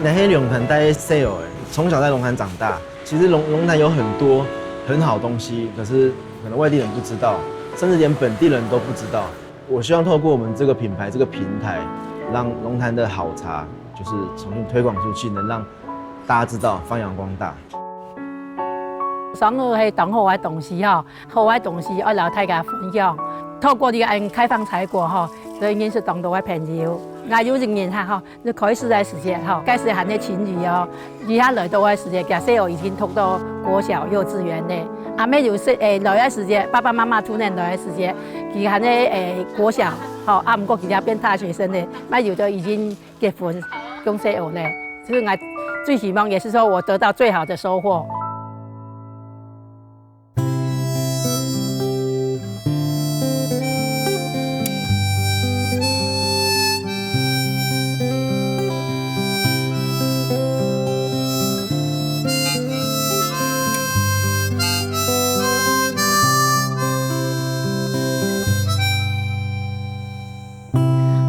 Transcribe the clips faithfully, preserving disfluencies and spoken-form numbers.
𠊎係龍潭大細个，從小在龍潭長大。其實龍，龍潭有很多很好的東西，可是可能外地人不知道，甚至連本地人都不知道。我希望透過我們這個品牌、這個平台，讓龍潭的好茶就是重新推廣出去，能讓大家知道，發揚光大。生活係當好个東西吼，好个東西愛摎大家分享。透過這個恁開放茶果吼，所以認識當多个朋友。𠊎有一年哈吼，就開始个時節吼，該時還係情侶哦。佢下來到个時節，佢細个已經讀到國小、幼稚園了。阿妹有時，誒，來个時節，爸爸媽媽出門來个時節，佢還係，誒，國小，吼，啊，毋過佢也變大學生了，那有的已經結婚，降細个了。就是𠊎最希望也是說我得到最好的收穫。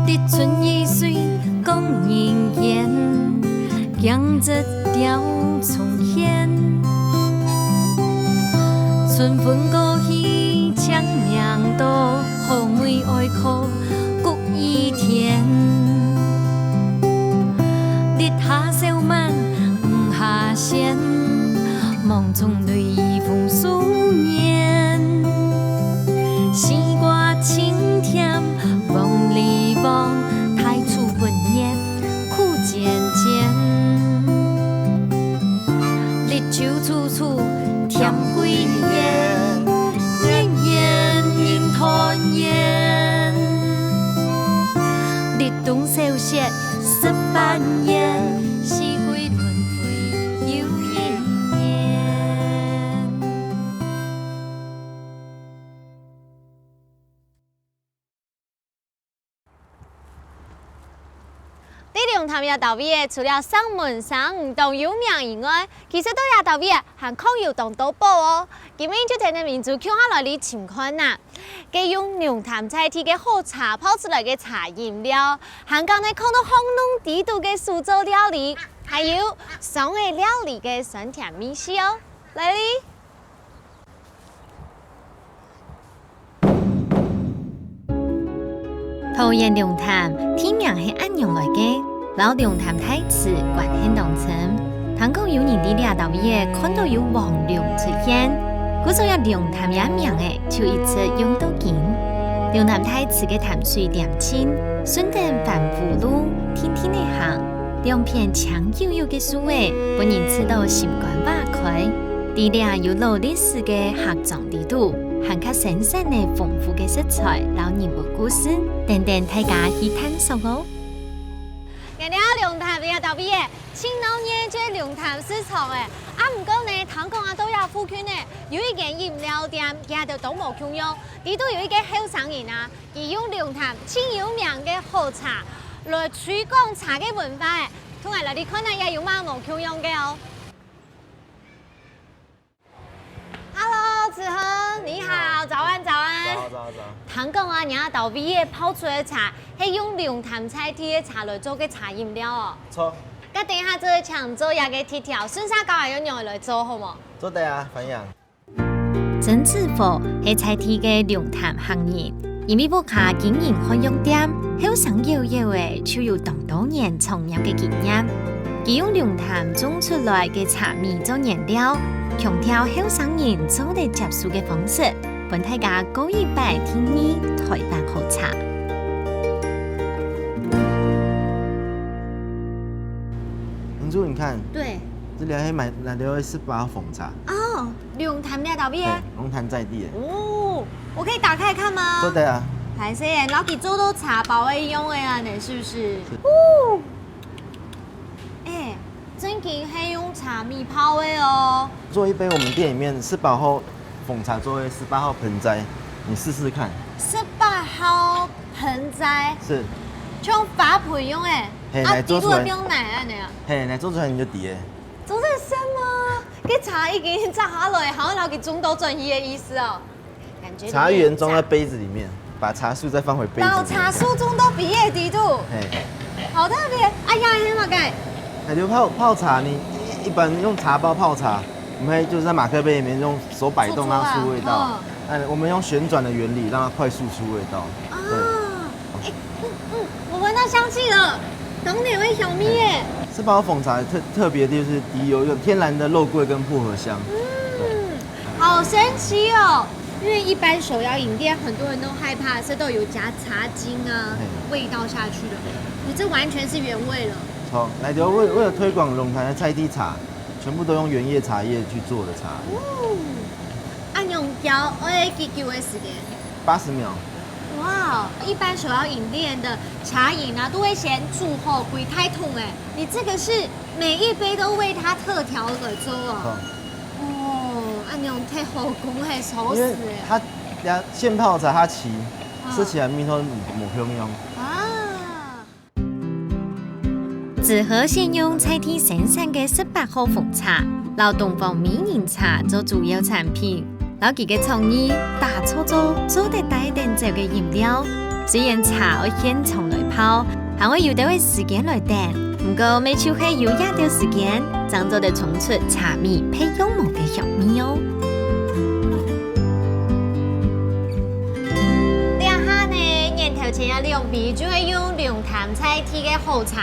立春雨水講人間，驚蟄鳥蟲喧。春分過去，清明到，好妹哀哭谷雨天。日下少晚，雨下仙，夢中淚雨風思念。西瓜清甜， 黃裡黃，大樹分葉苦尖尖。綠洲處處添桂圓，年年人團圓。立冬小雪十八年，四季輪迴又一年。 在龍潭這搭位仔，除了石門生魚當有名以外，其實在這搭位仔還囥有當多寶哦。今晡日就跈等明珠共下來這尋看啊！該用龍潭在地个好茶泡出來个茶飲料，還講呢囥到烘焙底肚个手作料理，還有上个料理个酸甜味緒哦。來哩！ 桃園龍潭，地名係恁樣來个，摎龍潭大池關係當深。聽講有人在這搭位仔看到有黃龍出現，故所這龍潭這名仔就一直用到今。龍潭大池个潭水恬靜，順等環湖路定定仔行，兩片青幽幽个樹仔，分人試著心肝花開。在這有老歷史个客庄 裡肚，還較生產了豐富个食材摎人物故事，等等大家去探索哦。𠊎兜龍潭這搭位仔，盡鬧熱个龍潭市場仔。啊，毋過呢，聽講啊，在這附近呢，有一間飲料店，佢兜當無共樣。裡肚有一個後生人啊，佢用龍潭盡有名个好茶來推廣茶个文化仔，同𠊎來去看啊，這有麼無共樣个哦。 Hello，子恆，你好，早安，早安。早，早，早。聽講啊，你兜位仔泡出个茶，係用龍潭在地个茶來做个茶飲料哦。著。該等一下就請做這個特調，順續教𠊎愛仰仔來做，好無？做得啊，歡迎。曾志福係在地个龍潭客人， 因為屋下經營漢藥店，後生夭夭仔就有當多年創業个經驗。佢用龍潭種出來个茶米做原料，強調後生人做得接受个方式，分大家過一擺第二台灣好茶。明珠，你看，對。這裡還買，買到十八號紅茶。哦，龍潭這搭位个。對，龍潭在地个。哦， 我可以打開看嗎？做得啊。歹勢欸，摎佢做到茶包个樣仔啊，呢，是不是？是。哦，欸，正經係用茶米泡个哦。做一杯我們店裡面十八號紅茶做个十八號盆栽，你試試看。十八號盆栽？是。像花盆樣仔。嘿，啊，來做出來。底肚會變奶恁仔啊？嘿，來做出來你就知了。做得生嗎？該茶已經摘下來，好像摎佢種到轉去个意思哦。 感覺裡面有茶。茶園裝在杯子裡面，把茶樹再放回杯子裡面。摎茶樹種到杯仔底肚。嘿。好特別。哎呀，係麼个？感觉泡泡茶，你一般用茶包泡茶，我们会就是在马克杯里面用手摆动让它出味道。出出来那我们用旋转的原理让它快速出味道。对，啊，哎，嗯嗯，我闻到香气了，懂你味香味耶。四宝红茶特特别就是第一有一个天然的肉桂跟薄荷香。嗯，好神奇哦。因为一般手摇饮店很多人都害怕，这都有加茶精啊嘿，味道下去了。你这完全是原味了。好，来就为为了推广龙潭的在地茶，全部都用原叶茶叶去做的茶。哦，啊，用调爱几久的时间？八十秒。哇，一般手摇饮店的茶饮啊，都会先煮好归开桶哎，你这个是每一杯都为它特调而做好哦。哦，啊，你用太好功还烧死因为哎。它等下现泡茶它起，嗯吃起来味道没香香。啊，子和先用在地生产个十八号红茶，摎东方美人茶做主要产品，摎佢个创意打造做做得帶等走个饮料。虽然茶愛現場來泡，還愛有兜个時間來等，毋過乜就係有這兜時間，正做得沖出茶味配用無个香味哦。這下呢，眼頭前个兩杯就係用龍潭在地个好茶，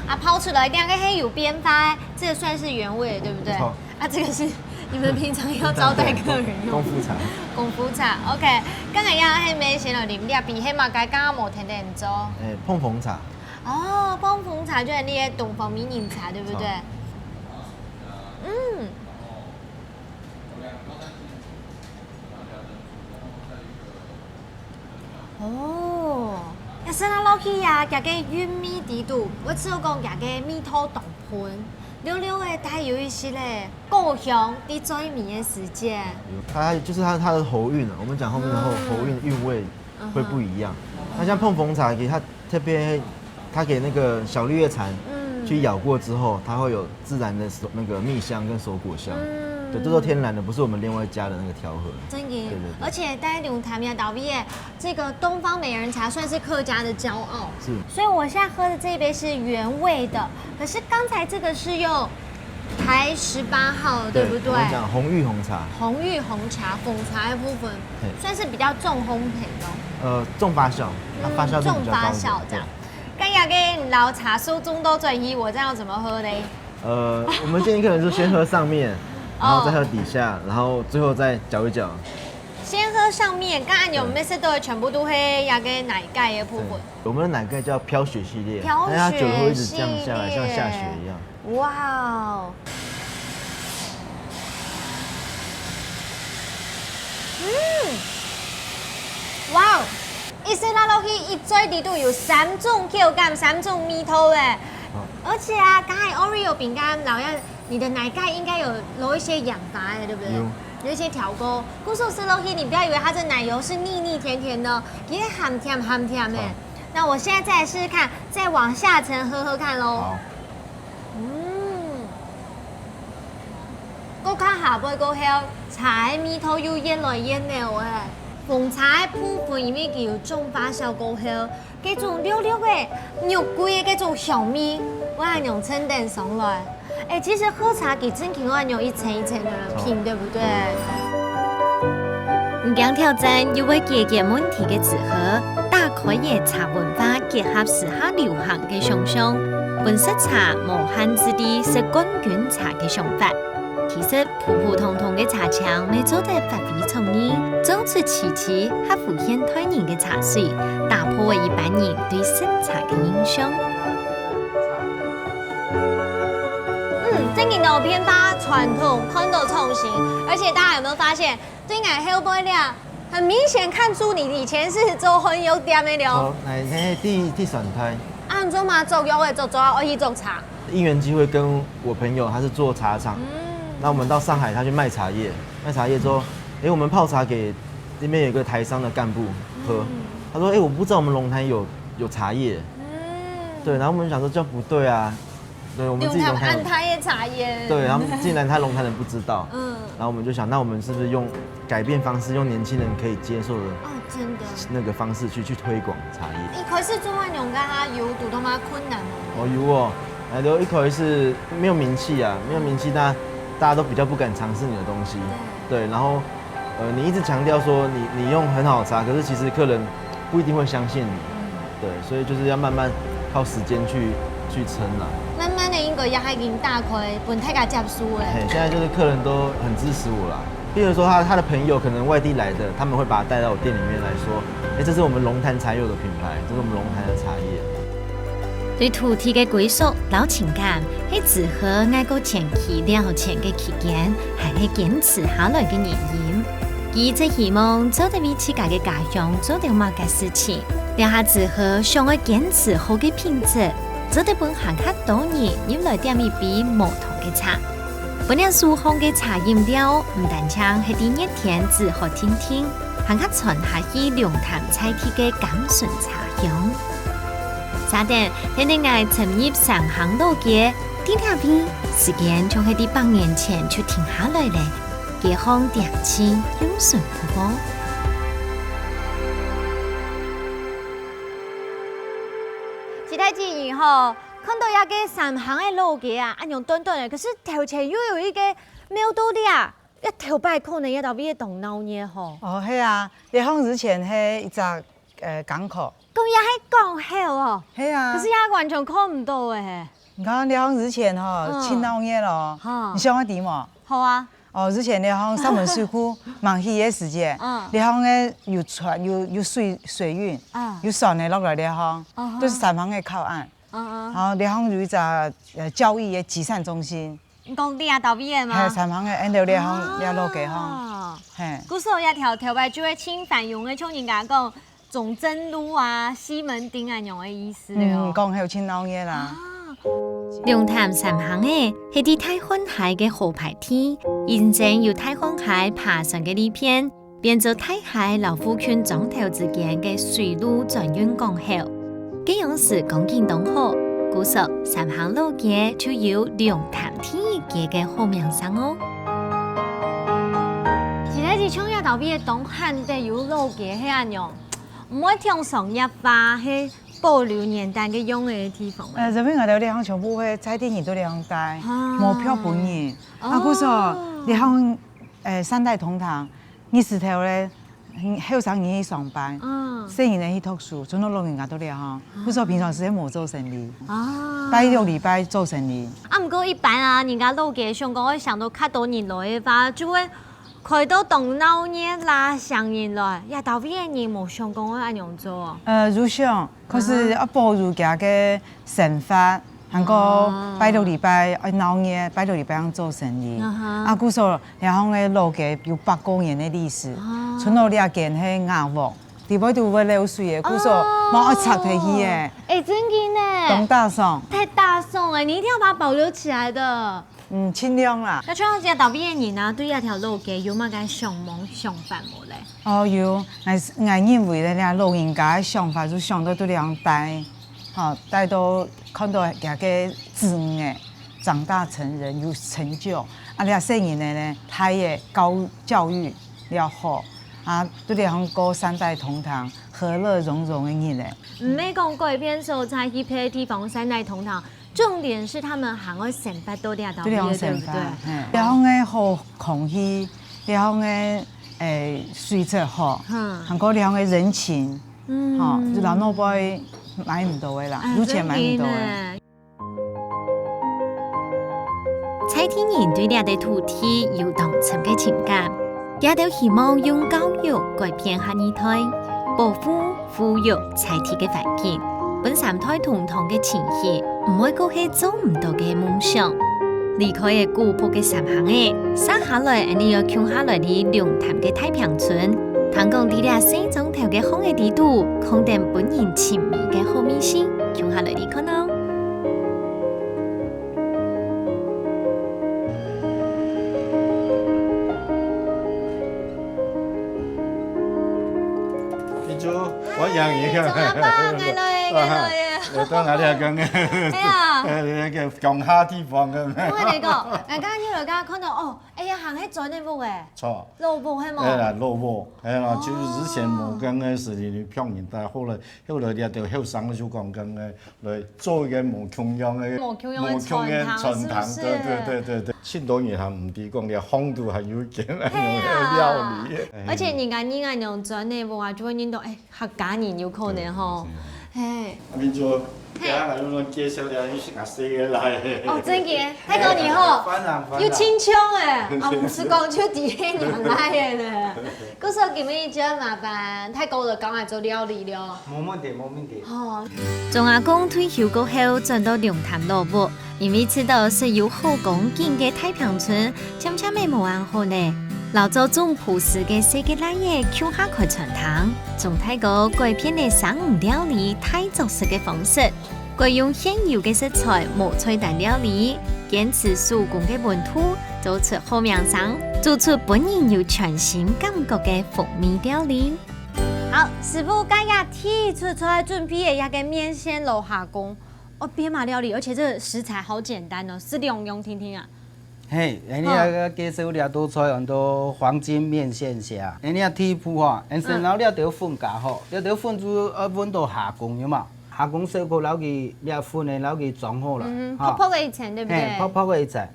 啊，泡出來這个係有變化，這个算是原味的，對不對？沒錯。啊，這個是你們平常要招待客人用功夫茶。功夫茶，OK。剛才要係咩先來啉這杯，係嘛？該剛剛無聽見做。哎，膨風茶。哦，膨風茶就係那個東方美人茶，對不對？嗯。哦，這食落去呀，佢个韻味底肚，我只有講佢个味道當噴，略略个帶有一些咧果香，在最尾个時節。它就是它它的喉韻啊，我們講後面的喉喉韻韻味會不一樣。那像膨風茶，其實它特別，它給那個小綠葉蟬嗯去咬過之後，它會有自然的熟那個蜜香跟熟果香。嗯對，這都天然的，不是我們另外加的那個調和。真的，對對對而且在龍潭這位的這個東方美人茶算是客家的驕傲。是。所以我現在喝的這一杯是原味的，可是剛才這個是用台十八號，對不對？我們講紅玉紅茶。紅玉紅茶，紅茶的部分嘿算是比較重烘焙咯。呃，重發酵，它發酵度比較高一點。嗯重發酵這樣。該這個摎茶樹種到轉去，我這樣要怎麼喝呢？對。呃，我們建議客人是先喝上面，然後再喝底下，然後最後再攪一攪。先喝上面，剛才有沒有試到全部都係這個奶蓋的部分？我們的奶蓋叫飄雪系列，飄雪但是它久了會一直降下來，系列像下雪一樣。哇哦！嗯，哇哦！一食落落去，一嘴裡肚有三種口感、三種味道誒。好。而且啊，剛才Oreo餅乾摎這，你的奶蓋應該有落一些鹽巴誒，對不對？有。有一些調過。故所食落去，你不要以為它的奶油是膩膩甜甜的哦，其實鹹甜鹹甜誒。好。那我現在再來試試看，再往下層喝喝看嘍。好。嗯，過較下背過後，茶的味道又越來越濃誒。紅茶的部分因為佢有重發酵過後，該種略略个肉桂的該種香味，會恁樣層等上來。誒，其實喝茶佢真經愛恁樣一層一層个品，對不對？毋驚挑戰又會解決問題个子和，打開个茶文化結合時下流行个想像，分食茶無限制地食冠軍茶个想法。其實普普通通个茶青乜做得發揮創意，做出奇趣合乎現代人个茶水，打破了一般人對食茶个印象。嗯，真經有變化，傳統看到創新，而且大家有沒有發現，對𠊎後背這，很明顯看出你以前是做漢藥店个了。好，來，那第第三代，啊，你做麼做藥个做做愛去做茶？因緣機會跟我朋友，他是做茶廠，嗯，那我們到上海，他去賣茶葉，賣茶葉之後，誒，我們泡茶給那邊有一個台商的幹部喝，他說，誒，我不知道我們龍潭有有茶葉，嗯，對，然後我們想說這樣不對啊，對，我們自己用他龍潭有們安泰的茶葉，對，他們竟然他龍潭人不知道，嗯，然後我們就想，那我們是不是用改變方式，用年輕人可以接受的哦，真的。那個方式去去推廣茶葉？一開始做漢藥店，佢有堵到麼困難無？哦，有哦，奶流一口一是没有名气啊，没有名气，那大家都比较不敢尝试你的东西。对，然后呃，你一直强调说你你用很好的茶，可是其实客人不一定会相信你。对，所以就是要慢慢靠时间去去撑啦。慢慢的，应该也已经打开，分大家接受了。嘿，现在就是客人都很支持我啦。比如说他他的朋友可能外地来的，他们会把他带到我店里面来说，哎，这是我们龙潭茶友的品牌，这是我们龙潭的茶叶。对土地个归属、老情感，係子和愛過前去了前个期间，還係堅持下來个原因。佢一直希望做得為自家个家鄉做到麼个事情，這下子和想愛堅持好个品質，做得分還較多人入來點一杯無糖个茶。本來手項个茶飲料，毋單淨係在熱天子和定定，還較傳下去龍潭在地个甘醇茶香。 沙等，天天愛深入三坑老街，地鐵位時間像係在百年前就停下來了，街巷恬靜，香醇步步。期待記憶吼，看到這个三坑个老街啊，恁樣短短个，可是頭前又有一个廟到這啊，這頭擺可能這搭位當鬧熱吼。哦，係啊，這項以前係一隻呃港口。 講也係港口哦。係啊。可是也完全看毋到欸。你看這項以前吼，嗯。盡鬧熱咯。哈。你想愛知無？好啊。哦，以前這項石門水庫吂起个時節，嗯。這項个有船，有有水水運，嗯。有船仔落來這項，嗯哼。都係三坑个靠岸。嗯嗯。然後這項有一隻呃教育个集散中心。你講這搭位个嗎？係，三坑个，恁樣這項這老街項。啊。係。故所這條頭擺就係盡繁榮个，像人家講 中正路啊、西門町啊，恁樣个意思了哦。嗯，講係有盡鬧熱啦。啊。龍潭三坑仔，係在大漢溪个河排地，因為有大漢溪扒船个利便，變做大溪摎附近庄頭之間个水路轉運港口。該央時光景當好，故所三坑老街就有龍潭第一街个好名聲哦。其實係像這搭位个當罕得有老街係恁樣。 毋會像商業化，係保留原旦个樣个地方。呃，因為𠊎兜這項全部係在地人都這項戴，啊。無票分人。啊，哦。故所這項，呃，三代同堂，日時頭咧，嗯，後生人去上班，嗯。細人仔去讀書，賰到老人家都這項。啊。故所平常時間無做生理。啊。拜六禮拜做生理。啊，毋過一般啊，人家老街想講愛想到較多人來个話，就會 開到當鬧熱啦，聲音來，這搭位个人無想講愛恁樣做哦。呃，有想，可是愛保留佢个生活，還過拜六禮拜愛鬧熱，拜六禮拜愛做生理。啊哈。啊，故所這項个老街有百過年个歷史，賰到這間係瓦屋，裡背都會漏水个，故所無愛拆忒去个。欸，真个呢。當打爽。太打爽了，你一定要把它保留起來的。 嗯，盡量啦。該像這搭位个人啊，對這條老街有麼个想望、想法無咧？哦，有，𠊎𠊎認為咧，這老人家个想法就想到對這項戴，吼，戴到看到佢个子女仔長大成人有成就，啊，這細人仔呢，大个教教育了好，啊，對這項過三代同堂、和樂融融个日仔。毋係講改變所在去別个地方三代同堂， 重點是他們還會生活到這搭位，對，對不對？這項生活，嘿。這項个好空氣，這項个，欸，水質好，嗯。還過這項个人情，嗯。吼，就老老輩買毋到个啦，哎，有錢買毋到个。真的呢。在地人對這个土地有當深个情感，佢兜希望用教育改變下二代，保護 富有在地个環境，分三代同堂个情誼，毋會過係做毋到个夢想。離開个古樸个三坑仔，續下來，𠊎兜愛共下來去龍潭个太平村，聽講在這細庄頭个巷仔裡肚，囥等分人尋味个好味緒，共下來去看哦。 你就我养你看。哎，做阿爸，来来来来。呃，當然了，剛剛，哎呀。呃，那個鄉下地方的。我跟你講，哎，剛剛你有剛剛看到哦，哎呀，還係磚个屋哎，錯。老屋係無？哎啦，老屋，哎啦，哦。就是以前無剛剛是你別人帶，後來，後來這兜後生就講剛剛來做一個無共樣的，無共樣的餐廳，無共樣的餐廳，是不是？對，對，對，對，對。盡多人還毋知講，這風土還有一間，哎呀。料理。而且你看，你看那種磚个屋啊，就會認到，哎， 客家人有可能吼。對，對，對。嘿。啊，明珠，嘿。等下來用介紹一下，你是哪些人來的？哦，真的，太多年後，當然，當然。有親像哎，啊，毋係講就底下人來的呢。故所今日就要麻煩太哥來教𠊎做料理了。無問題，無問題。哦。鍾阿公退休過後，轉到龍潭老屋， 因為知道識有好光景个太平村，漸漸仔無恁好呢。摎做總舖師个細个倈仔共下開餐廳，鍾大哥改變了生魚料理大桌式个方式，改用現有个食材無菜單料理，堅持手工个溫度，做出好名聲，做出分人有全新感覺个風味料理。好，師傅，該這第一出菜準備个這個麵線摎蝦公， 哦，編碼料理，而且這個食材好簡單哦，係兩樣定定啊？嘿，恁樣啊，介紹這道菜安到黃金麵線蝦。恁樣第一步吼，𠊎先摎這兜粉加好，這兜粉就愛搵到蝦公，有無？蝦公小可摎佢這粉仔摎佢裝好來，嗯，哈。泡泡个一層，對不對？嘿，泡泡个一層。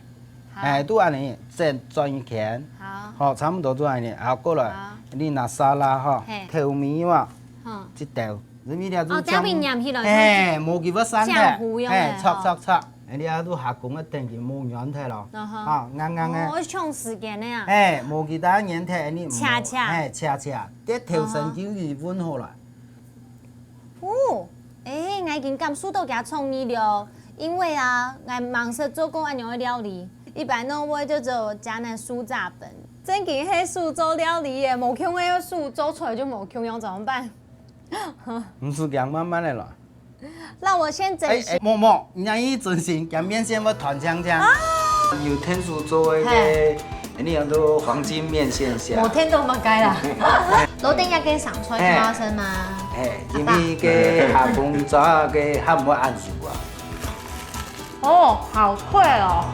好。哎，就恁樣，再轉一圈。好。好，差不多就恁樣，好，過來，好。你拿沙拉哈，嘿。調味嘛，嗯。這兜。 因為這就哦，這樣會黏起來，嘿，無佢會散忒，漿糊用个，嘿，搓，吼。搓，搓，哎，你啊，就下工个等佢無軟忒咯，嗯哼。啊，硬硬个。哦，愛長時間个啊。嘿，無佢大軟忒，你毋好，恰恰。嘿，恰恰，這頭先就已經搵好了。哦，哎，𠊎已經感受到佢个創意了，因為啊，𠊎吂識做過恁樣个料理，一般攏會就只有加那酥炸粉，正經係手做料理耶，無共个手做出來就無共樣，怎麼辦？ 毋使驚，慢慢來啦。那我先整形。哎，哎，莫，莫，你愛專心，這麵線會彈淨淨。啊！有天主做一個，嘿。你安到黃金麵線蝦。無聽到麼个啦。老弟，愛先上菜，嘿。做麼个嘛？嘿，因為該下工做个還無恁熟啊。 哦，好脆哦。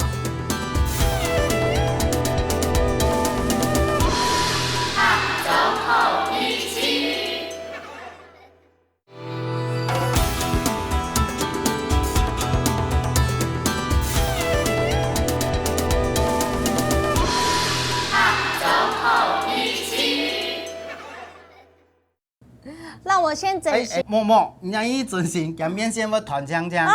讓我先整形。哎，哎，莫，莫，你愛專心，這麵線會彈淨淨。啊，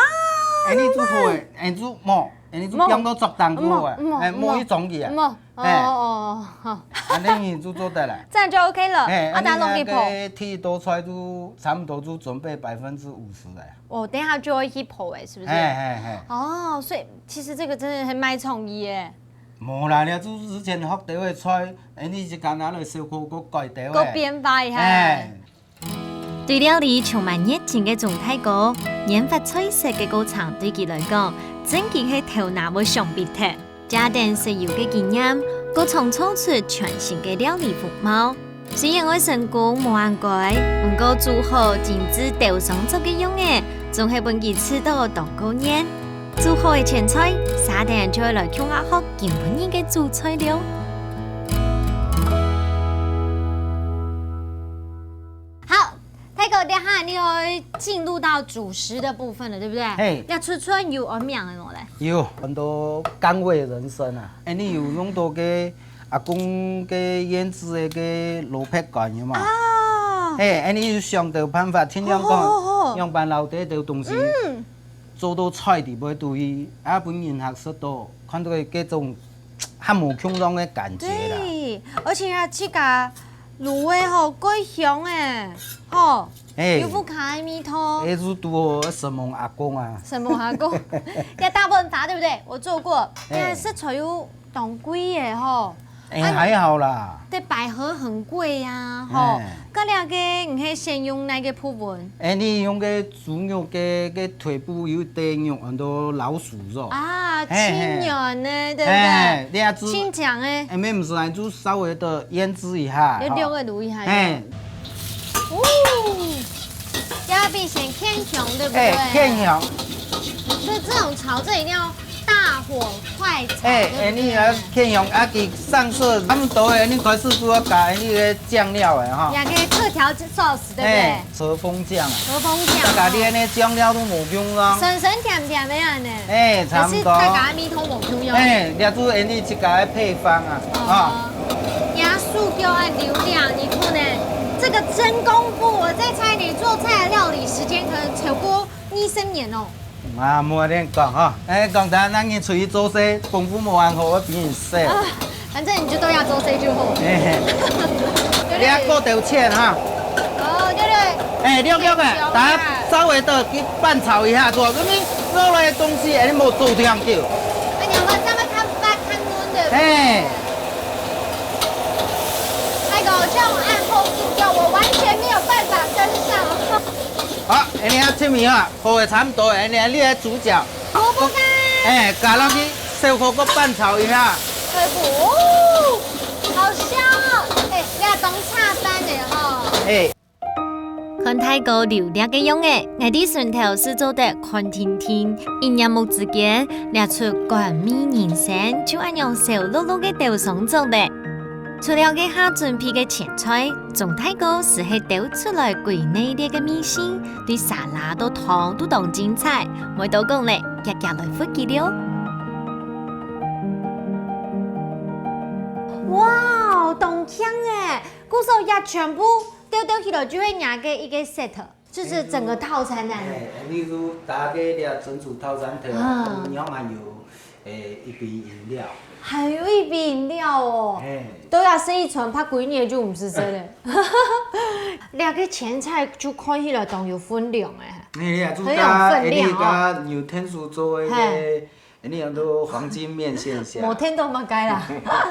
哎，你就好誒，哎，就莫，哎，你就莫。放到桌頂就好誒，莫，莫，哎，莫去裝佢啊。莫，哦，哎。哦，哦，好。恁樣你就做得了。這樣就OK了。哎，啊，等下落去泡。恁樣該第一道菜就差不多就準備百分之五十了。哦，等一下就會去泡誒，是不是？哎，哎，哎。哦，所以其實這個真的很蠻創意耶。 無啦，這就之前學到个菜，哎，你就敢拿來燒火鍋改掉个。閣變化一下。哎。對料理充滿熱情个鍾大哥，研發菜色个過程對佢來講，正經係頭那會想不忒。加點食友个經驗，閣創造出全新个料理風貌。 雖然愛成功無恁該，毋過煮好精緻兜上桌个樣仔，總係分佢試到當過癮。煮好个前菜，續等就愛來共下學今晡日个主菜了。好，大哥，這下你愛進入到主食的部分了，對不對？嘿。這出菜有安名个無咧？有，安到甘味人生啊。哎，你有用到个 阿公个醃製个該蘿蔔乾有無？啊。嘿，恁樣就想到辦法，盡量講，好，好，好，好。樣般摎這兜東西，嗯。做到菜裡背肚去，啊，分人客食到，看到該種還無共樣个感覺啦。對，而且啊，自家滷个吼，蓋香誒，吼，嘿。有屋下个味道。哎，就拄好承蒙阿公啊。承蒙阿公，這大潤發對不對？我做過，嘿。這食材有 當貴耶吼。哎，啊，還好啦。這百合很貴呀，吼。哎。該這個你係先用哪個部分？哎，你用个豬肉个，个腿部有一塊肉，安到老鼠肉。啊，嘿，嘿。親緣呢，對不對？嘿，你也知，親情的。哎，沒，不是，就稍微的醃製一下，有略个滷一下。嘿。哦。要必先牽香，對不對？哎，牽香。所以這種炒，這一定要大火快炒，哎，對不對？哎，你要牽香，啊，佢上色差不多了，你開始就要加你个醬料了哈。兩個特調sauce，對不對？哎，和風醬啊。和風醬。大家你那醬料都無用啊。酸酸甜甜的啊呢。哎，差不多。可是大家味道無用。哎，這就你自家的配方啊，啊。哦。 壓縮夠愛流量，你看呢，這個真功夫，我在猜你做菜的料理時間可能超過二十年哦。啊，莫恁講哈，哎，講真，咱人出去做事，功夫無恁好，我比你細。啊，反正你就都要做事就好。哎，對不對？你要過頭淺哈。哦，對不對？哎，六六哎，大家稍微的去拌炒一下，做，因為肉類的東西，哎，你莫做忒久。哎，你要不要稍微看，看嫩的？哎。 那個像暗红主角，我完全沒有辦法跟上。好，恁樣出味啊，好个差不多，恁樣你个主角。蘿蔔乾。哎，加落去，小火鍋拌炒一下。哎，哦，好香哦！哎，這當下飯的吼。哎。 看大哥流掠个樣仔，𠊎在脣頭斯做得看定定，一𥍉目之間，這齣官味人生就恁樣燒熝熝个兜上桌咧。除了這下準備个前菜，鍾大哥斯係兜出來歸內這个味緒，對沙拉到湯都當精彩，莫多講咧，遽遽來分佢了。哇，當香欸！故所這全部 兜兜起來就係若个一個set，就是整個套餐啊。哎，你就打个這整組套餐頭啊，啊。裡面還有，哎，一杯飲料。還有一杯飲料哦。哎。都要食一餐，怕歸年就毋使食了。這個前菜就看起來當有分量欸。哎呀，就很有分量哦。加，哎，你加有天數做一個 哎，你用到黃金麵線蝦。無聽到麼个啦？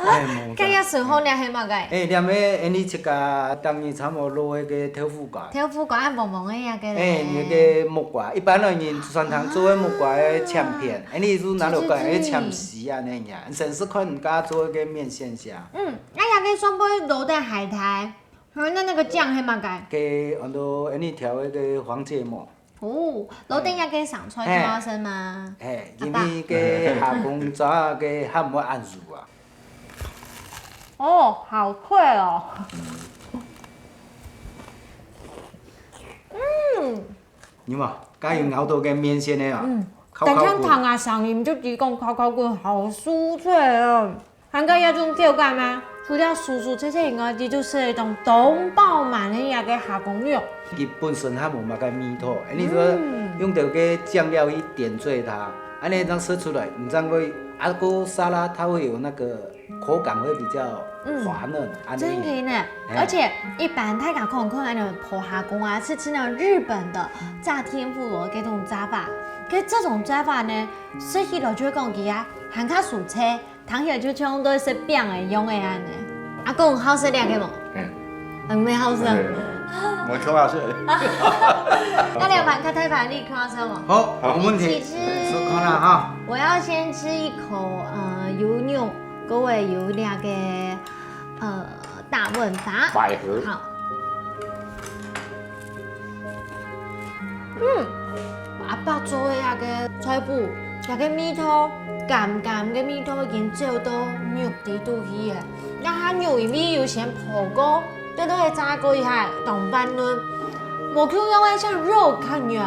哎，無錯。該要順風了，係麼个？哎，兩個，哎，你自家當日差不多落那個豆腐乾。豆腐乾啊，黃黃个那個嘞。哎，那個木瓜，一般的人餐廳做的木瓜的切片，哎，你就拿落來，哎，切絲啊，那樣，甚至看人家做一個麵線蝦。嗯，那兩個雙倍落在海苔，嗯，那那個醬係麼个？給很多，哎，你調一個黃芥末。 哦，落等一個生菜就好食嘛。嘿，阿爸。因為該蝦公抓个還無恁熟啊。哦，好脆哦。嗯。有無？剛有咬到个麵線个啊，嗯，烤烤過。等下聽啊聲音就知講烤烤過，好酥脆哦。 還過這種口感啊，除了酥酥脆脆以外，佢就係一種當飽滿个一個蝦公肉。佢本身還無麼个味道，哎，你說嗯。用這個醬料去點綴它，恁樣正食出來，你正會，啊，該沙拉它會有那個口感會比較滑嫩，嗯。恁樣。真个呢，哎。而且一般大家看看恁樣烰蝦公啊，係吃那種日本的炸天婦羅這種炸法，可是這種炸法呢，食起來就會講佢啊，還較酥脆。 聽起來就像在食餅个樣个恁呢。阿公好食這個無？嗯。嗯，無好食。嗯，無錯啊，係。該兩盤較大盤，你看好食無？好，好，無問題。一起吃。試看啦哈。我要先吃一口，呃，有肉，各位有那個，呃，大潤發。百合。好。 嗯，阿爸做个該個菜脯，該個味道，鹹鹹个味道已經走到肉裡肚去了。該下肉因為有先烰過，對落去炸過一下，當滑嫩。無共樣个像肉較軟，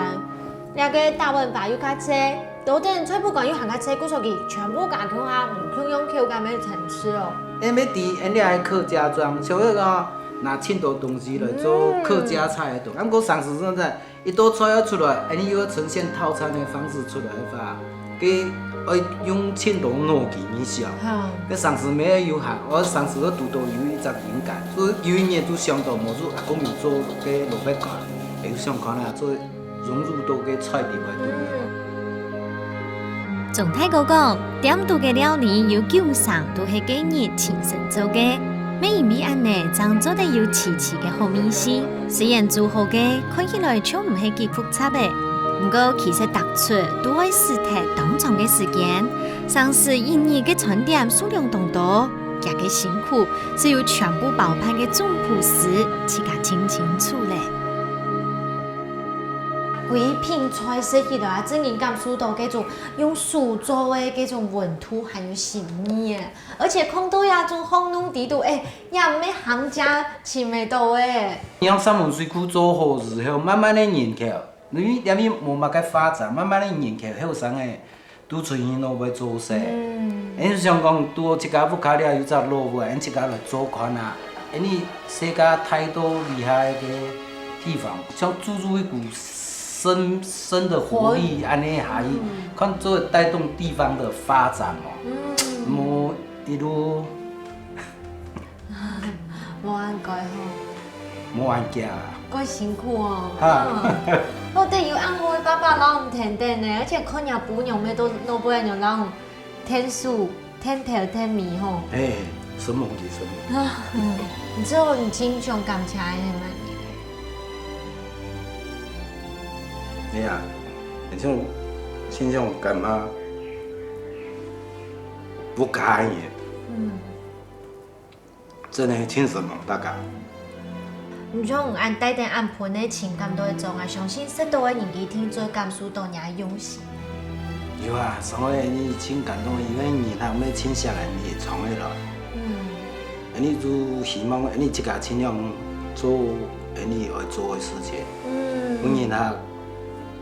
該個大潤發又較脆， 多等菜脯乾又還較脆，故所佢全部加共下，無共樣口感个層次哦。因為在𠊎這个客家庄，像該個拿盡多東西來做客家菜个東西。嗯。毋過常時正在一道菜要出來，恁樣又要呈現套餐个方式出來个話，佢愛用盡多腦筋去想。哈。該常時乜有限，𠊎常時都堵到有一隻靈感，所以有一年就想到，無就阿公有做个蘿蔔乾，會想看啊，做 融入到該菜裡肚。鍾大哥講，店肚个料理有九成都係該日親身做个，乜因為恁呢正做得有齊齊个好味緒。雖然煮好个看起來就毋係幾複雜个，毋過其實逐出都愛使忒當長个時間，常時一日个餐點數量當多，厥个辛苦斯有全部包辦个總廚師自家盡清楚咧。歸片菜食起來啊，正經感受到該種用手做个該種溫度還有心意欸。而且看到這種烘焙底肚，欸，也毋係行家尋得到欸。你用三文水庫做好之後，慢慢个人口，因為這位無麼个發展，慢慢个人口後生个都出去外背做事。嗯。𫣆想講，拄好自家屋下裡有隻老屋，𫣆自家來做看啊。𫣆世界大到厲害个地方，像注入一股生，生的活力，活力。恁呢下去，嗯。看做帶動地方的發展哦。嗯。無一路無恁該吼。無恁遽啊。蓋辛苦哦。哈。嗯。好得有恁好个爸爸摎你跈等呢，而且看若餔娘乜都老餔娘摎你添手、添頭、添尾吼。欸，承蒙你，承蒙。啊，嗯，你知道你真正感謝个係麼个？哎呀，你像，親像感覺不該的。嗯。 真的盡承蒙大家。毋像你恁帶等恁歕个情感到會做，𠊎相信食到个人一定最感受到你个用心。有啊，上回你盡感動，因為人客乜盡惜𫣆俚創个來。嗯。𫣆俚就希望𫣆俚自家盡量做𫣆俚愛做个事情。嗯。分人客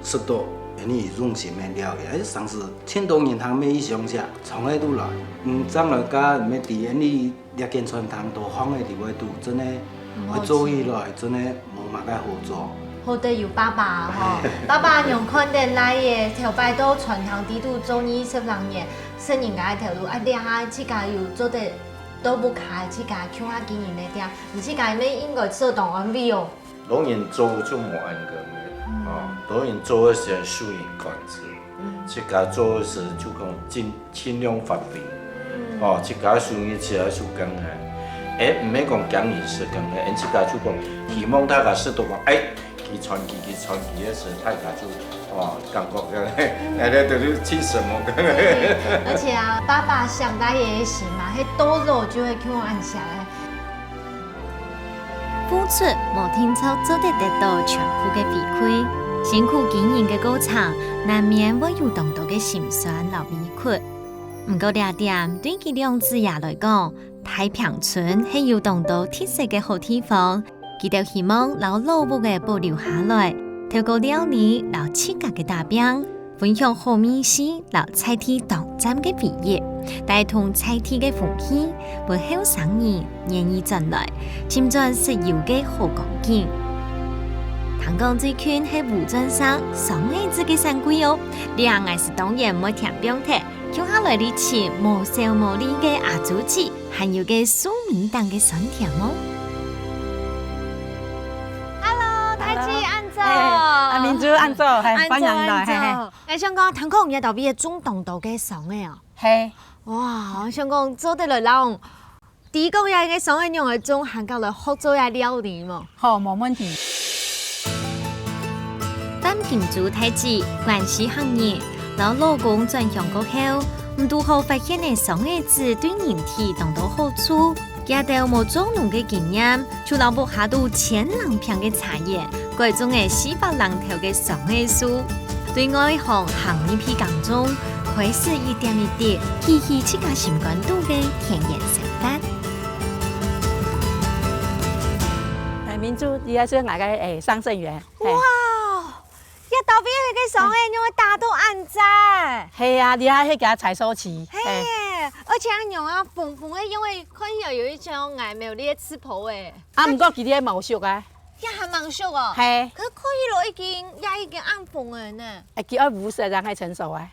食到𫣆俚用心个料理，哎，上次盡多人客乜去鄉下，創个都來，嗯，正來家乜知𫣆俚 這間餐廳到巷仔裡背肚，真个愛做起來，真个無麼个好做。好得有爸爸啊吼，爸爸仰看得倈仔，頭擺到餐廳底肚做二十零年，食人家个頭路，啊，這下自家又做得到屋下自家共下經營个店，你自家乜應該做當安慰哦。 老人做就無恁樣个，嗯。哦，老人做个時手人管子，嗯。自家做个時就講盡，盡量發揮。嗯。哦，自家手藝自家手工个，哎，毋係講驚人食工个，哎，自家就講，希望大家食到講，哎，佢傳佢，佢傳佢个時，大家就，哦，感覺个，嗯。哎，這都是盡什麼个。對，而且啊，爸爸想大家个心嘛，係到老就會共恁想个。 付出無定著做得得到全部个回饋，辛苦經營个過程，難免會有當多个心酸摎委屈。毋過這點對佢兩子爺來講，大坪村係有當多特色个好地方，佢兜希望摎老屋仔保留下來，透過料理摎自家个打拚， 分享好味緒摎在地當站个回憶，帶動在地个風氣，分後生人願意轉來，尋轉昔有个好光景。聽講最近係吳尊生雙耳子个生日哦，這𠊎係當然毋會聽放忒，共下來哩尋無愁無慮个阿珠姊，還有个樹尾頂个酸甜哦。Hello，大姊，恁早。哎，阿明珠，恁早，嘿，恁早，歡迎來，嘿，嘿。恁早。 𠊎想講，聽講你兜位个種當多个桑仔哦。嘿。哇，𠊎想講做得來摎，知講這个桑仔仰仔種，還過來學做這料理無？好，無問題。范金珠大姊，關西客人，摎老公轉鄉過後，毋堵好發現个桑仔子對人體當多好處。 佢兜無做農个經驗，就摎屋下肚千零坪个茶園，改種了四百零頭个桑仔樹。對外行行入去耕種，開始一點一滴，記起自家心肝肚个田園生活。哎，明珠，這係𠊎个，哎，桑葚園。嘿。哇！ 這兜位个桑仔仰會打到恁大？係啊，這係佢个採收期。嘿，嘿。而且恁樣啊，紅紅个，仰會看起來有一種𠊎苗栗个刺波仔。啊，毋過佢這係無熟啊。這還吂熟哦。嘿。可是看起來已經，也已經恁紅了呢。哎，佢愛五十正會成熟啊。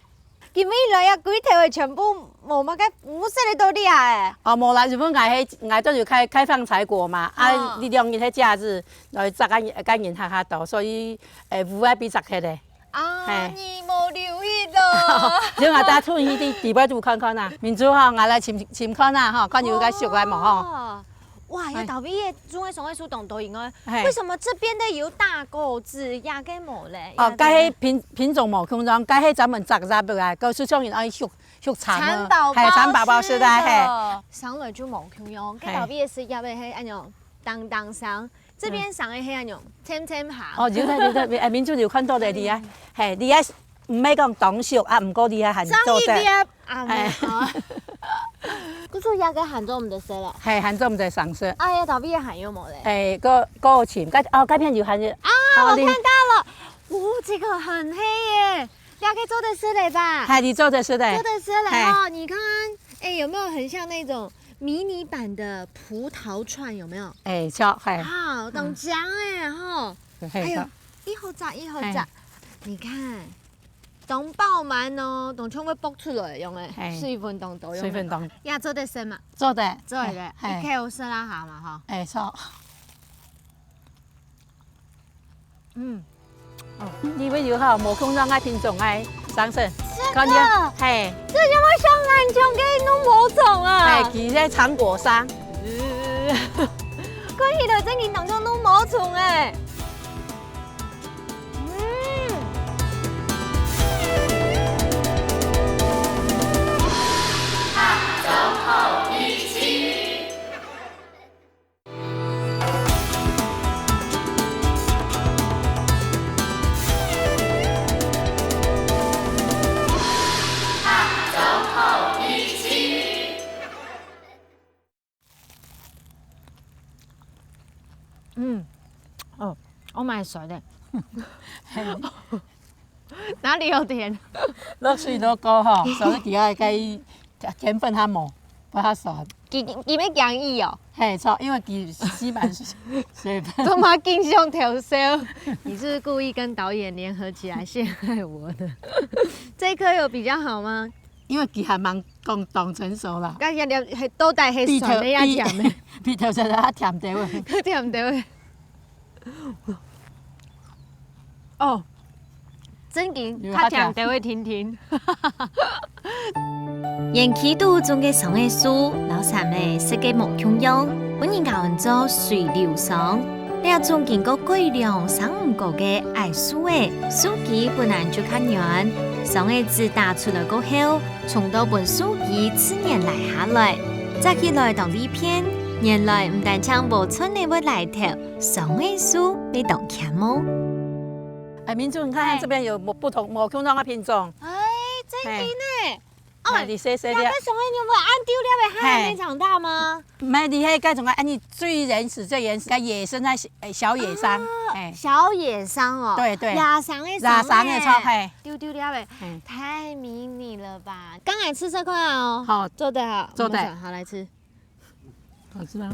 佢未來啊，歸頭个全部無麼个五十个到這哎。哦，無啦，因為𠊎係，𠊎當時開，開放採果嘛，啊，哦。這兩日係假日，來摘个，个人較較多，所以 哎，烏啊被摘忒咧。啊，嘿。你無留意咯。所以𠊎帶出去地，地背肚看看啊。明珠吼，𠊎來尋，尋看啊，吼，看有該熟个無吼。哦。哇，哎。這兜位个種个桑仔樹當多以外，嘿。為什麼這邊的有大果子，這个無咧？哦，這个該係品，品種無共樣，該係專門摘摘落來，該係像人愛畜，畜產啊，產寶寶嘿，產寶寶時代，係个。嘿。生來就無共樣，嘿。該兜位个係也會係恁樣，當當生。這邊上个係恁樣，淺淺下。哦，有个，有个，哎，民眾有看到个，厲害。嘿，厲害，毋係講當熟啊，毋過厲害還做得。上一粒啊，哎。無好。故所這个還做毋得食了。嘿，還做毋得上色。哎呀，倒閉還有無咧？哎，過，過期，該，哦，該片有還有。啊，哦，我看到了。哦，這個很黑耶。 這个做得食个吧？嘿，你做得食个。做得食个嘿。哦，你看，哎，有沒有很像那種迷你版的葡萄串？有沒有？哎，像，嘿。啊，當靚哎吼。嘿，哎呦，像。一口炸一口炸，嘿。你看，當飽滿哦，當像會爆出來樣哎，嘿。水分當多樣。水分當。也做得食嘛。做得。做得，嘿，嘿。一口食啦下嘛吼。哎，像。 嗯。哦，你會有吼，無共樣个品種个生食。真的？看你啊，嘿。這有沒有像恁像个綠毛蟲啊？嘿，佢在長果杉。呃。看起來真經當像綠毛蟲哎。嗯。嗯，哦，我蠻酸的。哪裡有甜？落水落高吼，所以佢个該甜分較無，比較酸。佢，佢乜驚佢哦？嘿，著，因為佢吸滿水分。都嘛經常偷笑。你是不是故意跟導演聯合起來陷害我的？這一顆有比較好嗎？因為佢還蠻講當成熟啦。該一粒係到底係酸个抑甜个？比頭，比，比頭先个較甜兜仔。較甜兜仔。 哦，正經，較甜兜仔定定。園區肚種个桑仔樹，摎山仔設計無共樣，分人家安做水流桑。這種經過改良生毋高个矮樹仔，樹枝本來就較軟，桑仔子打出來過後，衝到分樹枝自然拉下來，摘起來當利便。原來毋單淨禾塍仔會拉頭， 桑仔樹乜當欠哦。哎，明珠，你看看這邊有無，不同，無共樣个品種。哎，真經呢。哎，哦，你細細粒。這个桑仔有無恁丟掉个，它還沒長大嗎？嘿。毋係，你係該種啊，你最原始、最原始个野生个小，哎，小野桑，啊，哎。小野桑哦。對，對。野生个桑仔。野生个，著，嘿。丟丟掉个，嘿。太迷你了吧？剛來吃這塊哦。好。做得好，做得。我們好，來吃。 好吃嗎？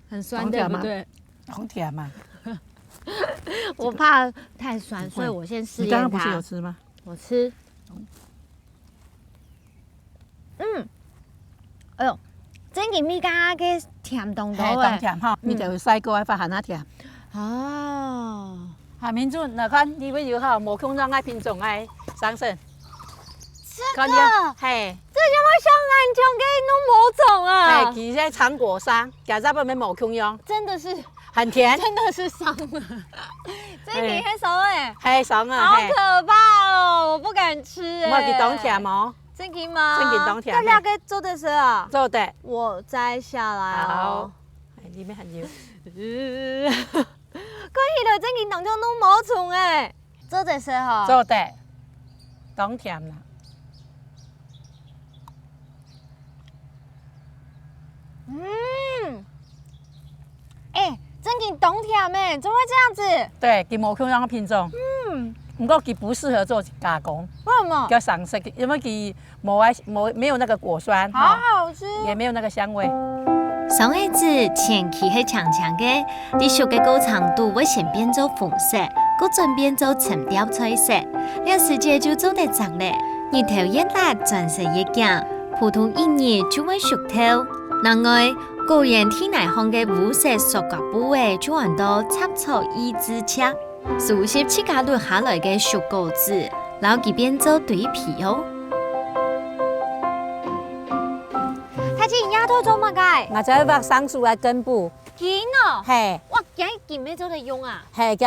很酸，當甜嗎？對不對？當甜嗎？我怕太酸，不會。所以我先試驗它。你剛剛不是有吃嗎？我吃。嗯。哎喲，正經比剛剛个甜當多欸。嘿，當甜吼，嗯。你就有曬過，會發現較甜。哦。 哈，明珠，你看，你會有吼，無共樣个品種个桑葚。這個，看你啊，嘿。這有沒有像恁像个綠毛蟲啊？嘿，佢係長果桑，其實本來無共樣。真的是，很甜。真的是桑啊。這你會熟欸？嘿，桑啊，好可怕哦，我不敢吃欸。無，佢當甜哦。真的嗎？真的當甜，該這個做得食啊？做得。我摘下來哦。好，哎，裡面很油。 看起來正經當像綠毛蟲欸。做得食吼？做得，當甜啦。嗯，欸，正經當甜欸，怎麼會這樣子？對，佢無共樣个品種。嗯。毋過佢不適合做加工。為什麼？較生食，因為佢 無啊，無，沒有那個果酸，好好吃。哈，也沒有那個香味。桑仔子前期係青青个，在熟个過程肚會先變做紅色，過轉變做青調菜色。這時節就做得摘咧，日頭越烈，轉色越靚，普通一日就會熟透。另外，果園地泥項个烏色塑膠布仔就安到插草抑制尺。 收集自家落下來个熟果子，摎佢變做堆肥哦。大姊，你這兜做麼个？𠊎這挖桑樹个根部。根哦？嘿。哇，這根乜做得用啊？嘿，這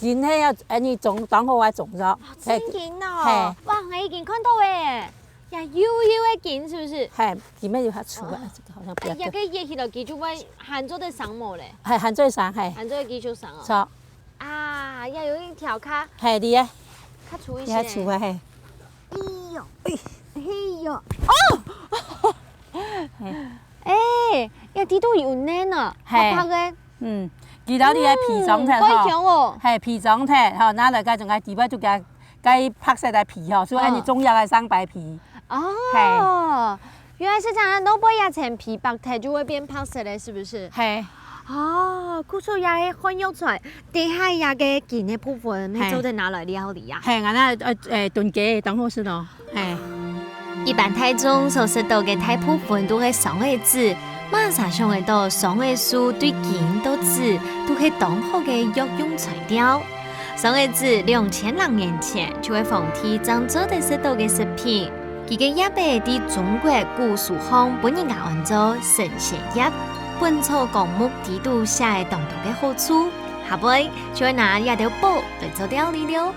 根係愛恁樣種，當好愛種著。哦，真根哦？嘿。哇，𠊎已經看到欸，這幼幼緊是不是？係，裡面有佢出來，哦。這個好像不要動。哎呀，該熱起來佢就會還做得生無咧？係，還做得生，係。還做得繼續生哦。著。啊，也有一條較，係，你啊，較粗一些。你較粗啊，係。哎喲，哎喲，哦！係。哎，這底肚有黏啊，係。白白个。嗯，佢摎你个皮裝忒吼。嗯，好香哦。係，皮裝忒吼，拿來該種个底背就該該白色个皮吼，所以恁樣中藥个生白皮。哦。係。 原來是這樣，蘿蔔也層皮剝忒就會變白色的，是不是？係。哦，故所也係漢藥材，底下也个根个部分，係。做得拿來料理啊。係，𠊎那呃呃燉雞當好食咯，係。一般大眾所食到个大部分都係桑椏子，麼儕想得到桑椏樹對根到子都係當好个藥用材料。 桑椏子兩千零年前就係皇帝正做得食到个食品。佢个葉仔在中國古書項分人家安做神仙葉，《本草綱目》底肚寫个當多个好處。下背就愛拿這兜寶來做料理了。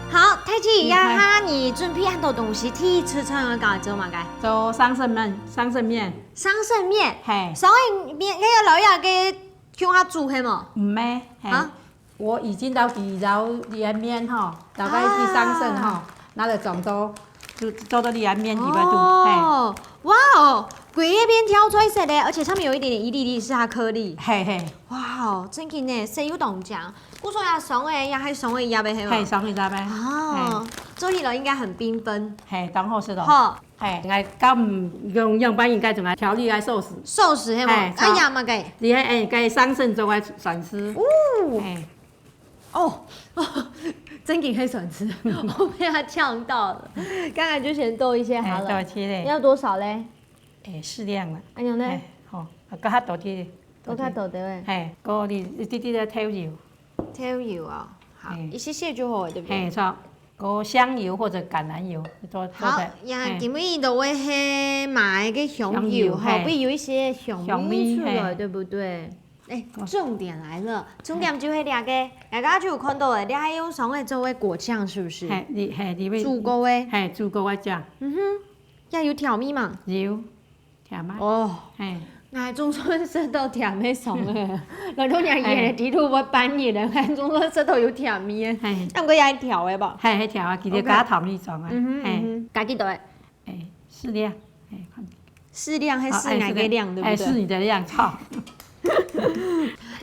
好，太太，嗯，這下你準備恁多東西，第一次菜愛教做麼个？做桑葚麵，桑葚麵。桑葚麵，係。所以麵，該个老爺个共下煮係無？毋係，係。啊？ 我已經摎佢摎這个麵吼，摎該啲桑葚吼，啊。拿來裝到，就做到這个麵裡背肚，哦，哇哦，歸一片跳出來色咧，而且上面有一點點一粒粒是巧克力。係。係係。哇哦，真个呢，色又當靚。故所也桑个，也係桑个葉个係無？係，桑个葉个。哦，係。做起來應該很繽紛。係，當好食咯。吼。 係，𠊎教你用樣般應該怎樣調理該壽司。壽司係無？係，哎呀，麼个？你還哎，該上身做个酸絲。哦。係。哦，真个可以酸絲，我被它嗆到了。剛才就先剁一些好了。哎，剁一些嘞。要多少嘞？哎，適量啦。哎呦呢？哎，好，啊，較多啲。多較多的喂。哎，過你一滴滴个豆油。豆油啊，好，哎。一些些就好了，對不對？哎，錯。 過香油或者橄欖油，做，做好，得。呀，哎。因為都會係買个香油吼，香油，嘿。會有一些香味出來，香味，嘿。對不對？哎，哦。重點來了，重點就係這个，大家就有看到了，這還用上來做个果醬，是不是？嘿，你，嘿，你會，煮過个。嘿，煮過个醬。嗯哼，要有調味嘛。有。 甜嗎？哦，嘿。𠊎總算食到甜个爽了。老多人演个底肚會半日了，𠊎總算食到有甜味个。嘿。啊，毋過也係調个吧？嘿，係調啊，佢就加糖去裝啊。OK。嗯哼，嘿。嗯哼，加幾多个？哎，適量，哎，看。適量還是哪個量，好，哎，適量，對不對？哎，是你的量，好。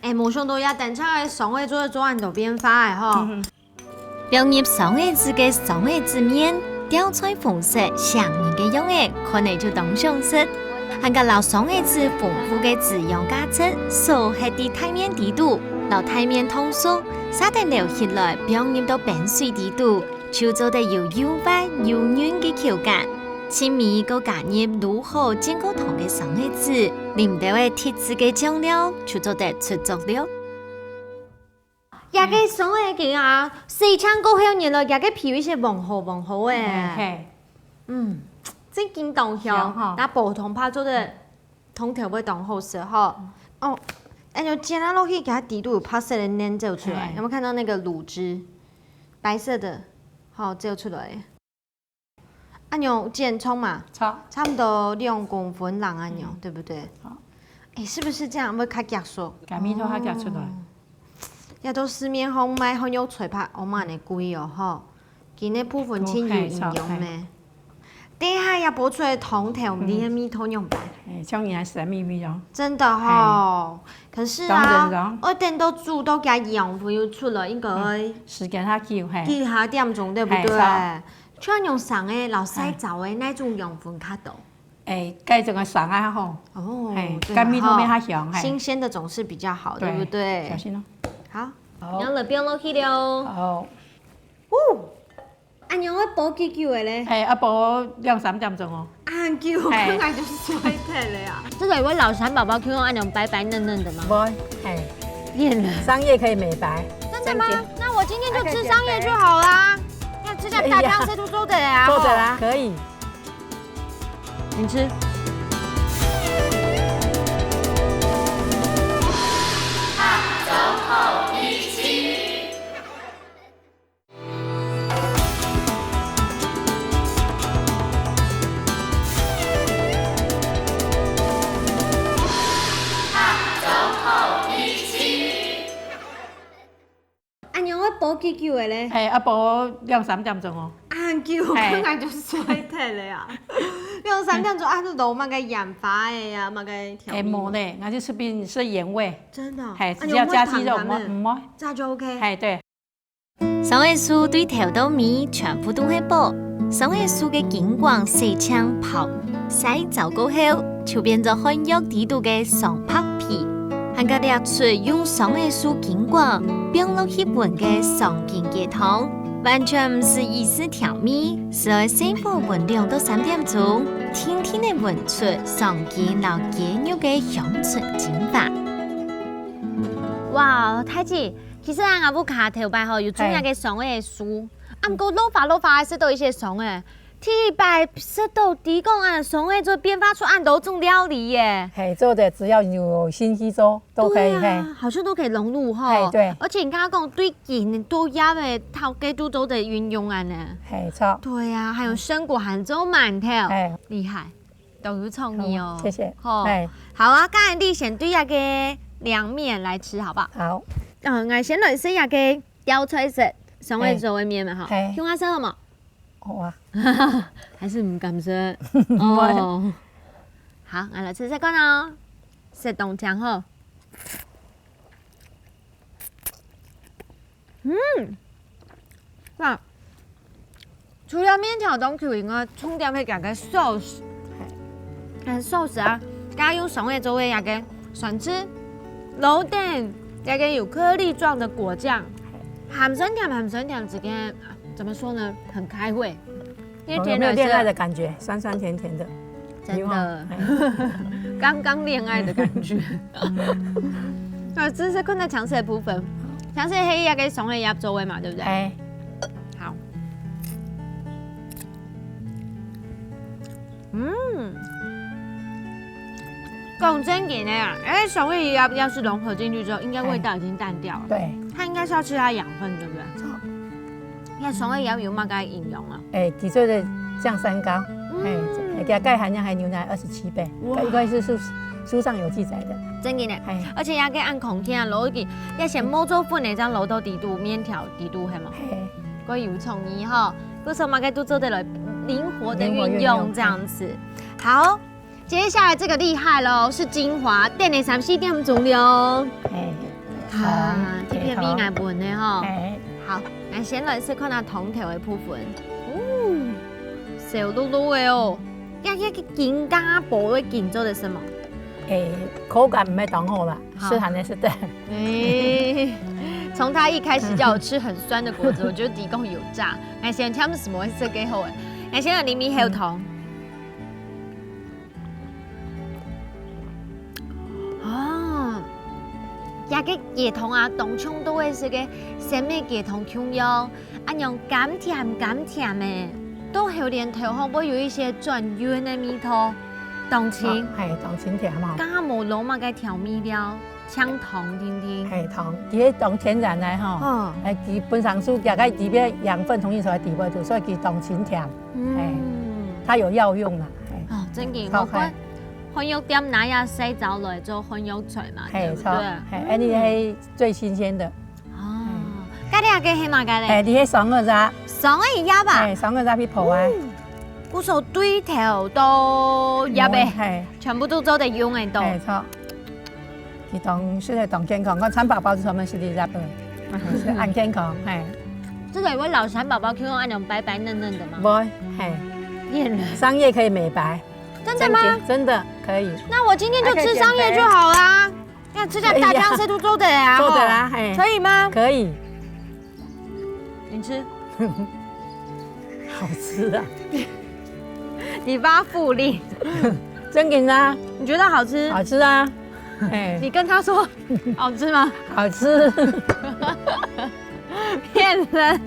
哎，無想到這等下个爽味做得做恁多變化个吼。嗯哼。 放入上个子个上个子麵，吊在紅色，像人个樣仔，看了就當想食。還加摎上个子豐富个滋養價值，掃忒在大麵底肚，摎大麵燙熟，續等撈起來，放入到冰水底肚，就做得有幼滑幼韌个口感。盡尾過加入滷好浸過糖个上个子，淋兜仔特製个醬料，就做得出桌了。 這个上个个啊，洗淨過後，原來這个皮有一些黃好黃好个。嘿，嘿。嗯，真經當香，香吼。拿煲湯泡做得湯頭會當好食吼。哦，哎喲，煎下落去，佢个底肚有白色个黏走出來，嘿。有沒有看到那個滷汁？白色的，好，走出來。 恁樣剪長嘛，差。差不多兩公分長恁樣，嗯。對不對？好。哎，是不是這樣會較遽熟？該味道較遽出來。哦。這都市面上賣漢藥材白，哦，恁樣貴哦，吼。佢个部分盡有營養呢。OK，好，嘿。等一下也剝出來湯頭，嗯。你个味道樣般？哎，像人家神秘味哦。真的吼。嘿。可是啊，當然咯。愛等到煮到佢个養分又出來，應該嗯，時間較久，嘿。幾下點鐘，對不對？嘿，差。 像用生个摎曬燥个，嘿。哪種養分較多？哎，該種个生个吼。哦，嘿，對啊，該味道會較香，吼。嘿。新鮮的總是比較好，對，對不對？小心哦。好，好。然後就放落去了。好。哦，恁樣愛煲幾久个咧？哎，愛煲兩三點鐘哦。恁久，嘿。看來就是衰退了呀。這個有沒有老蟬寶寶可以用恁樣白白嫩嫩的嗎？不會，嘿。變了。桑葉可以美白。真的嗎？真的。那我今天就吃桑葉就好啦。 那吃下大湯匙就做得了啊，做得啦，吼。可以。你吃。煲幾久个咧？係，啊，煲兩三點鐘哦。恁久，係。𠊎就睡忒了啊。兩三點鐘啊，你落麼个鹽花个啊，麼个調味料？係，無呢，𠊎就隨便食原味。真的哦？係，啊，只要加雞肉，你有沒有糖嗎？無，無。這樣就OK。係，對。 松仔樹對頭到尾全部都係寶，松仔樹个根管洗淨泡，曬燥過後，就變做漢藥裡肚个松柏皮，還加掠出用松仔樹根管放落去搵个松筋雞湯，完全毋使意思調味，只愛細火搵兩到三點鐘，定定仔搵出松筋摎雞肉个香醇精華。哇，大姊， 其實啊，𠊎屋下頭擺吼有種一個松仔樹，啊，毋過老花老花个食到一息松仔，第一擺食到知講啊，松仔做變化出恁多種料理耶。係，做得只要有心去做，都可以，對啊，係。好像都可以融入吼。係，對。而且你剛剛講對根到葉个頭該都做得運用啊呢。係，著。對啊，還有生果還做饅頭，係。厲害。 都有創意哦。好，謝謝。吼，欸。好啊，該你先對這個涼麵來吃好不好？好。嗯，𠊎先來食這個吊菜色，松仔做个麵嘛，吼。欸。係。共下食好無？好啊。還係毋敢食？哦。好，𠊎來試試看哦。食當香吼。 嗯，哇，除了麵條當Q以外，重點係佢个sauce。欸，sauce啊，佢用松仔做个這個酸汁，摎等這個有顆粒狀的果醬，鹹酸甜，鹹酸甜之間，怎麼說呢？很開胃。 因為甜的是，有沒有戀愛的感覺？酸酸甜甜的。真的。有啊，欸。剛剛戀愛的感覺。那這是看到強勢的部分，強勢係這個松仔葉做个嘛，對不對？欸。好。嗯。講正經的啊，欸，松仔葉要是融合進去之後，應該味道已經淡掉了。欸。對。它應該是要吃它的養分，對不對？著。 該松仔葉有麼个營養啊？欸，佢做个降三高，嗯。欸，佢个鈣含量還牛奶二十七倍，哇。應該是書，書上有記載的。真个呢。欸。而且這個恁康健啊，摎佢，愛先磨做粉个，正摎到裡肚，麵條裡肚，係無？欸。過有創意吼，故所麼个都做得來靈活地運用，靈活運用。這樣子。好， 接下來這個厲害囉，是精華，等了三四點鐘了。欸，啊，好，這片味𠊎聞了吼。欸。好，𠊎先來試看下湯頭个部分。哦，燒漉漉个哦。這，這個筋，剛剛剝个筋做得食無？欸，口感毋係當好啦，好。食還係食得。欸，從他一開始叫我吃很酸的果子，我就知講有詐。𠊎先嚐試無係幾好欸。𠊎先來啉一口湯。 哦，這個雞湯啊，當像都會係个生个雞湯共樣，恁樣甘甜甘甜个，到喉嗹頭吼會有一息轉韻个味道，當清。哦，係，當清甜嘛。剛剛無落麼个調味料，淨湯定定。係，湯，其實當天然个吼。哦。欸，佢本身係這個裡背養分同意出來底背肚，所以佢當清甜。 嗯。欸，它有藥用啦，欸。哦，真个，超快。我看漢藥店拿這細招來做漢藥材嘛，欸，對不對？超，欸，嗯。欸，你係最新鮮的。哦，該你這個係麼个咧？欸，你係松仔葉。松仔葉啊？欸，松仔葉去泡啊。嗯，故所對頭到葉个，嗯，欸。全部都做得用得到。欸，著。 佢當，食了當健康，看蠶寶寶就專門食這隻，嗯。係恁健康，係。這個會老蠶寶寶Q恁樣白白嫩嫩的嗎？會，係。騙人。桑葉可以美白。真的嗎？真的，真的可以。那我今天就吃桑葉就好啦。那吃掉大湯匙都做得啊，可以啊。做得啦，吼。係。可以嗎？可以。 你吃。好吃啊。你發福利。真的啊。你覺得好吃？好吃啊。欸。你跟他說好吃嗎？好吃。騙人。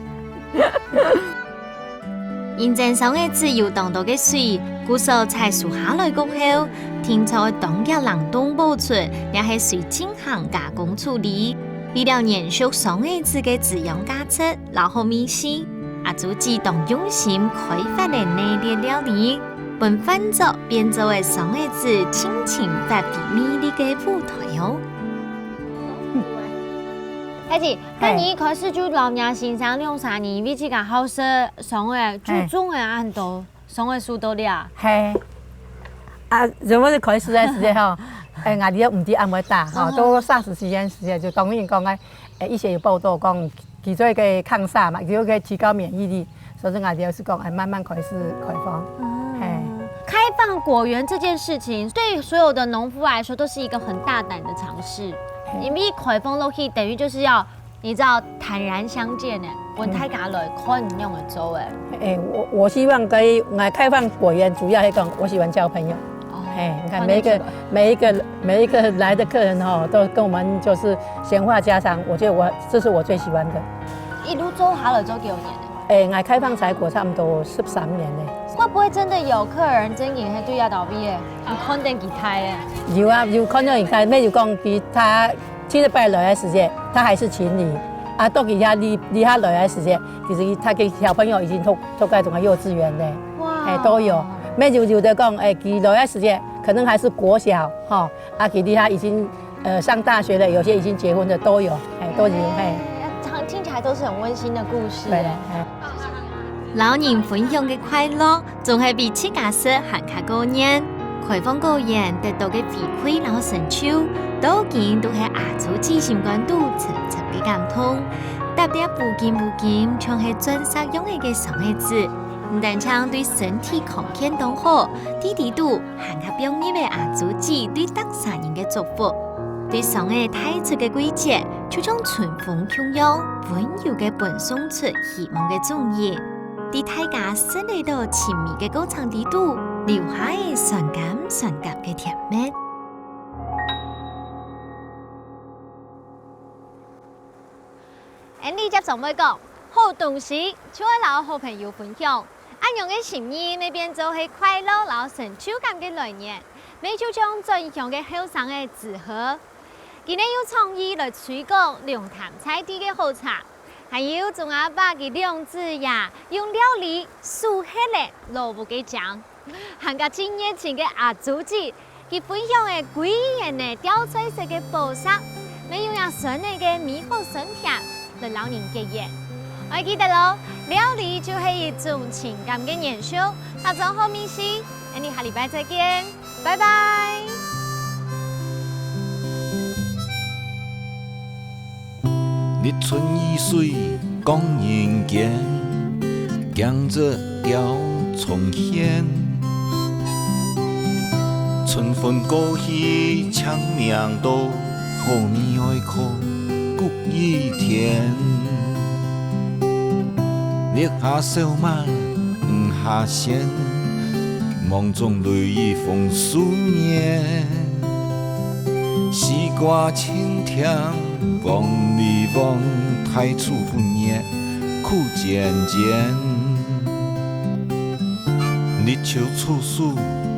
因為松仔子有當多个水，故所採收下來過後，定著愛當遽冷凍保存，也係隨進行加工處理。為了延續松仔子个滋養價值， 摎好味緒，阿祖姊當用心開發个系列料理，分飯桌變做个松仔子盡情發揮魅力个舞台哦。欸，而且，該你一開始就摎若先生兩儕人，因為自家好食，上个，就種个啊，很多，上个樹到了啊。嘿。啊，怎麼是開始个時節吼？哎，𠊎兜毋知恁會打吼，都三十幾年時節，就當然講个，哎，以前有報導講，佢做个抗煞嘛，佢就可以提高免疫力。 所以𠊎兜係講，哎，慢慢開始開放。嗯。嘿。開放果園這件事情，對所有的農夫來說都是一個很大膽的嘗試，嘿。因為開放落去，等於就是要，你知道，坦然相見呢，分大家來看你仰般做个。哎，我，我希望可以，𠊎開放果園主要係講，我喜歡交朋友。哦，嘿，你看每一個，換你去吧。每一個，每一個來的客人吼，都跟我們就是閒話家常，我覺得我，這是我最喜歡的。一路做下來做幾多年了？ 哎，𠊎開放採果差不多十三年了。會不會真的有客人真个係對這兜位个，你看等佢大个？有啊，有看到佢大，乜有講佢，他七月八來个時節，他還是青旅。啊，到佢遐，離，離遐來个時節，其實他个小朋友已經讀，讀該種个幼稚園了。哇。哎，都有。乜有，有的講，哎，佢來个時節，可能還是國小，吼，啊，佢離遐已經，呃，上大學了，有些已經結婚的都有，哎，都有，嘿。哎，聽，聽起來都是很溫馨的故事，對，哎。哎。 摎人分享个快樂，總係比自家食還較過癮。開放果園得到个回饋摎成就，到今都係阿珠姊心肝肚深深个感動。搭在附近附近，像係鑽石樣个个雙鞋子，毋單淨對身體康健當好，在裡肚還較放入个阿珠姊對逐儕人个祝福。對雙鞋大出个季節，就像春風共樣，溫柔个分送出希望个蹤影。 在大家食得到尋味个過程裡肚，留下个酸甘酸甘个甜蜜。Andy接上尾講，好東西就愛摎好朋友分享，恁樣个心意乜變做係快樂摎成就感个來源。乜就像轉鄉个後生仔子和，佢等有創意來推廣龍潭在地个好茶。 還有鍾阿伯佢兩子爺用料理收忒了老屋个井，還加盡熱情个阿珠姊，佢分享个歸園仔吊菜色个寶石，乜用這孫仔个美好酸甜來摎人結緣。愛記得哦，料理就係一種情感个延續，打造好味緒，𠊎等下禮拜再見。 拜拜。日出雨水光人間，景致吊窗前。春分過去，清明到，好味愛靠谷雨天。 月下燒鰻，魚蝦鮮，網中淚雨紅樹面。西瓜清甜，黃梨黃，大廚分月苦煎煎。立秋處暑，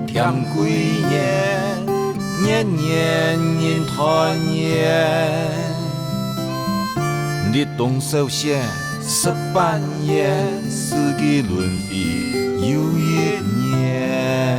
甜桂圓，年年人團圓。 立冬小雪，食粄圓，四季輪迴又一年。